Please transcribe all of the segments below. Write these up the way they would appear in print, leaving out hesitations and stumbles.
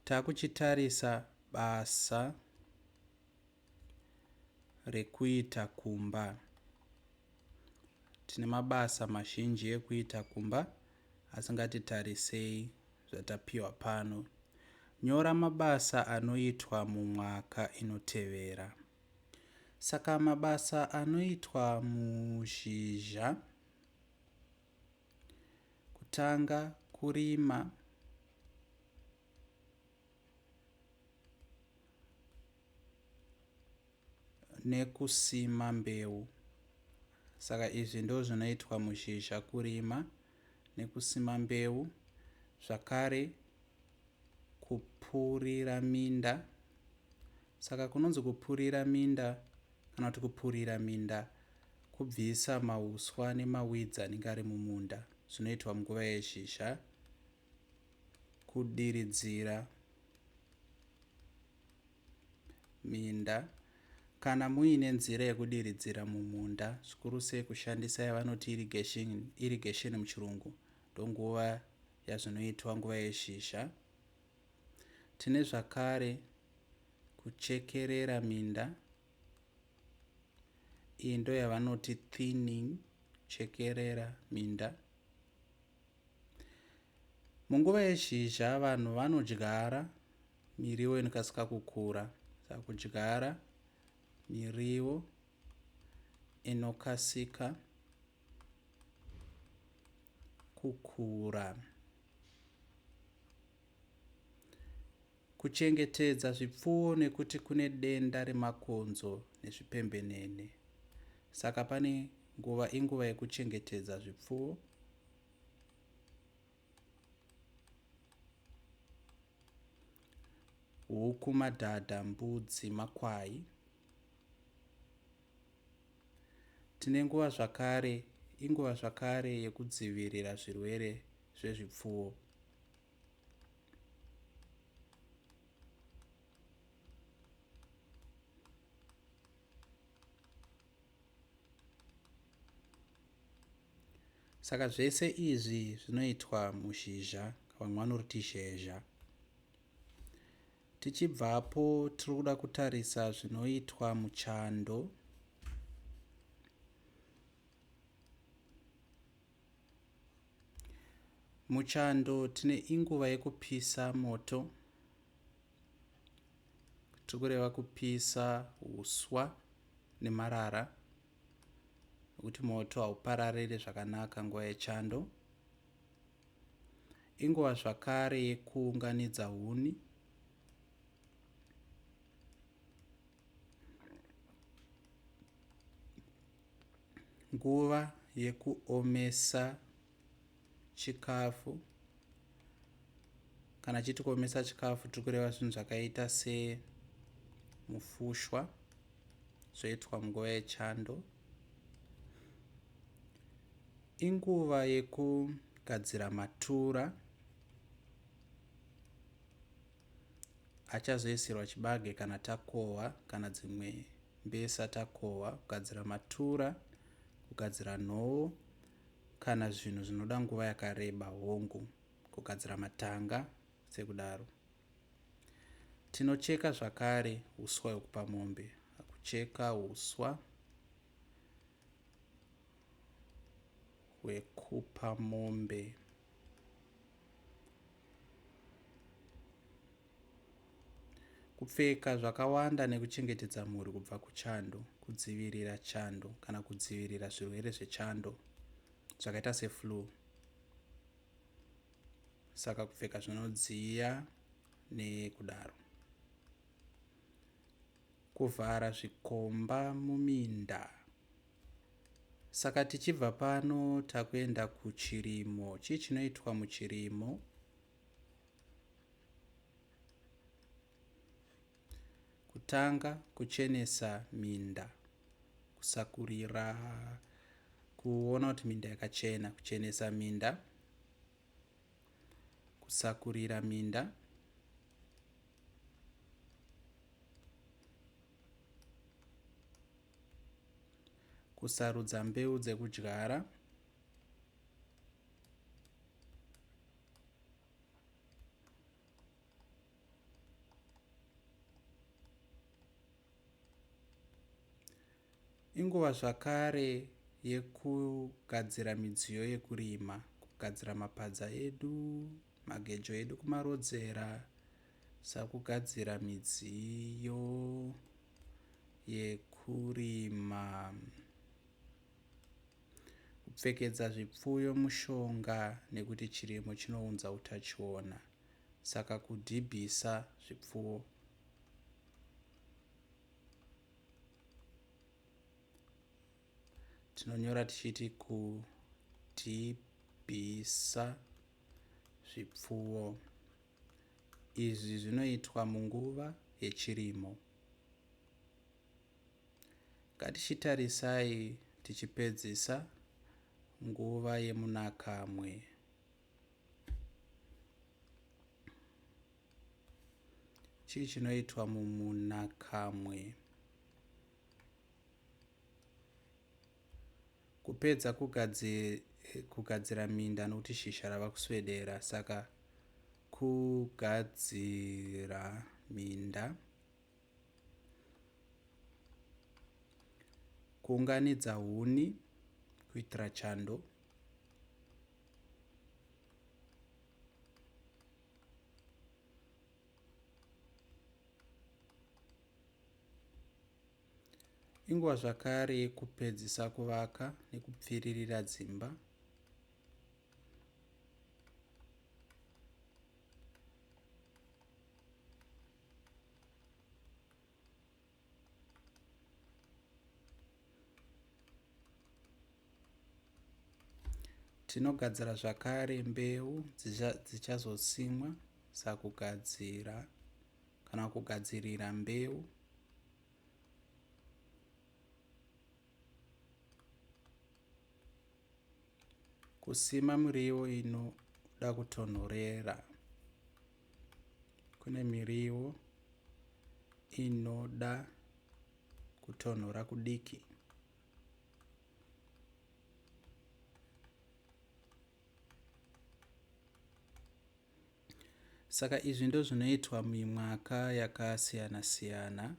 Takuchitarisa basa rekuita kumba. Tine mabasa mazhinji ekuita kumba asi ngatitarisei zvatapiwa pano. Nyora mabasa anoitwa mumwaka inotevera. Saka mabasa anoitwa muzhizha kutanga kurima nekusima mbeu. Saka izvi ndo zvinoitwa muzhizha kurima nekusima mbeu zvakare kupurira minda. Saka kunonzi kupurira minda kana kuti kupurira minda kubvisa mauswa nemaweeds anenge ari mumunda zvinoitwa munguva yezhizha. Kudiridzira minda kana muine nzira yekudiridzira mumunda zvikuru sei kushandisa yavanoti irrigation, irrigation muchirungu ndonguva yazvinoitwa nguva yezhizha. Tine zvakare kuchekerera minda iyi ndo yavanoti thinning chekerera minda. Munguva yezhizha vanhu vanodyara miriwo inokasika kukura. Saka kudyara miriwo inokasika kukura. Kuchengetedza zvipfuwo nekuti kune denda remakonzo nezvipembenene. Saka pane nguva inguva yekuchengetedza zvipfuwo. Huku, madhadha, mbudzi, makwai. Tine nguva zvakare inguva zvakare yekudzivirira zvirwere zvezvipfuwo. Saka zvese izvi zvinoitwa muzhizha vamwe vanoriti zhezha. Tichibvapo tiri kuda kutarisa zvinoitwa muchando. Muchando tine inguva yekupisa moto. Tiri kureva kupisa uswa nemarara nekuti moto haupararire zvakanaka nguva yechando. Inguva zvakare yekuunganidza huni. Nguva yekuomesa chikafu. Kana chiti kuomesa chikafu tiri kureva zvinhu zvakaita semufushwa zvoitwa munguva yechando. Inguva yekugadzira matura achazoisirwa chibage kana takohwa kana dzimwe mbesa takohwa. Kugadzira matura, kugadzira nhowo kana zvinhu zvinoda nguva yakareba hongu kugadzira matanga sekudaro. Tinocheka zvakare uswa hwekupa mombe. Kucheka uswa hwekupa mombe. Kupfeka zvakawanda nekuchengetedza mhuri kubva kuchando, kudzivirira chando kana kudzivirira zvirwere zvechando zvakaita seflu. Saka kupfeka zvinodziya nekudaro. Kuvhara zvikomba muminda. Saka tichibva pano takuenda kuchirimo. Chii chinoitwa muchirimo? Kutanga kuchenesa minda, kusakurira, kuona kuti minda yakachena, kuchenesa minda, kusakurira minda. Kusarudza mbeu dzekudyara. Inguva zvakare yekugadzira midziyo yekurima, kugadzira mapadza edu, magejo edu kumarodzera sakugadzira midziyo yekurima. Kupfekedza zvipfuyo mushonga nekuti chirimo chinounza utachiona saka kudhibhisa zvipfuwo. Tinonyora tichiti kudhibhisa zvipfuwo. Izvi zvinoitwa munguva yechirimo. Ngatichitarisai tichipedzisa nguva yemunakamwe. Chii chinoitwa mumunakamwe? Kupedza kugadzira minda nokuti zhizha rava kuswedera saka kugadzira minda. Kuunganidza huni kuitira chando. Inguva zvakare yekupedzisa kuvaka nekupfirira dzimba. Tinogadzira zvakare mbeu dzichazosimwa saka kugadzira kana kugadzirira mbeu. Kusima miriwo inoda kutonhorera. Kune miriwo inoda kutonhora kudiki. Saka izvi ndozvinoitwa mumwaka yakasiyana-siyana.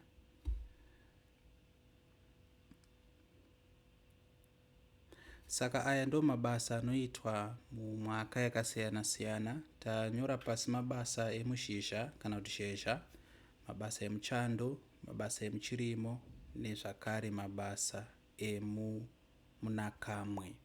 Saka aya ndo mabasa anoitwa mumwaka yakasiyana-siyana. Tanyora pasi mabasa emushizha kana kuti zhezha, mabasa emuchando, mabasa emuchirimo nezvakare mabasa emunakamwe.